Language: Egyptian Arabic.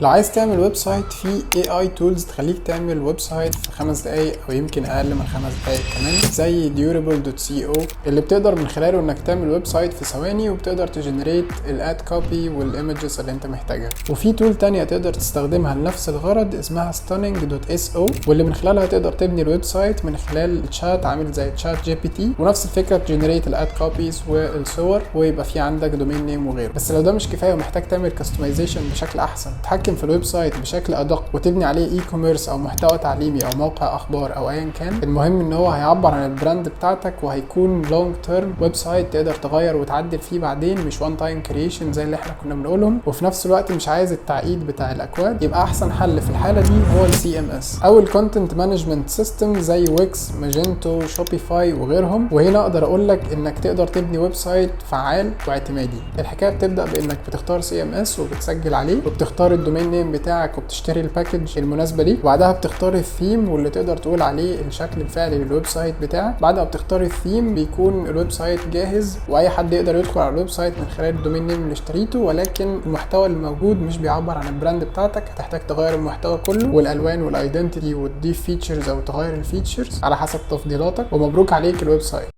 لو عايز تعمل website، في AI tools تخليك تعمل website في 5 دقايق او يمكن اقل من 5 دقايق كمان، زي durable.co اللي بتقدر من خلاله انك تعمل website في ثواني، وبتقدر ت generate ال ad copy وال images اللي انت محتاجها. وفي tool تانية تقدر تستخدمها لنفس الغرض اسمها stunning.so، واللي من خلالها تقدر تبني ال website من خلال الشات، عامل زي ChatGPT، ونفس الفكره ت generate ال ad copies والصور ويبقى في عندك domain name وغيره. بس لو ده مش كفاية ومحتاج تعمل customization بشكل احسن، تتحكم في ال website بشكل ادق وتبني عليه e-commerce او محتوى تعليمي او موقع اخبار او ايا كان، المهم ان هو هيعبر عن ال brand بتاعتك وهيكون long term website تقدر تغير وتعدل فيه بعدين، مش one time creation زي اللي احنا كنا بنقولهم، وفي نفس الوقت مش عايز التعقيد بتاع الاكواد، يبقى احسن حل في الحالة دي هو ال CMS او ال content management system زي Wix، Magento، Shopify وغيرهم. وهنا اقدر اقول لك انك تقدر تبني website فعال واعتمادي. الحكاية بتبدا بانك بتختار CMS وبتسجل عليه، وبتختار ال domain name بتاعك، وبتشتري ال package المناسبة ليك، وبعدها بتختار الثيم واللي تقدر تقول عليه الشكل الفعلي لل website بتاعك. بعد ما بتختار الثيم بيكون ال website جاهز، واي حد يقدر يدخل على ال website من خلال ال domain name اللي اشتريته، ولكن المحتوى الموجود مش بيعبر عن ال brand بتاعتك. هتحتاج تغير المحتوى كله والالوان وال identity وتضيف features او تغير ال features على حسب تفضيلاتك، ومبروك عليك ال website.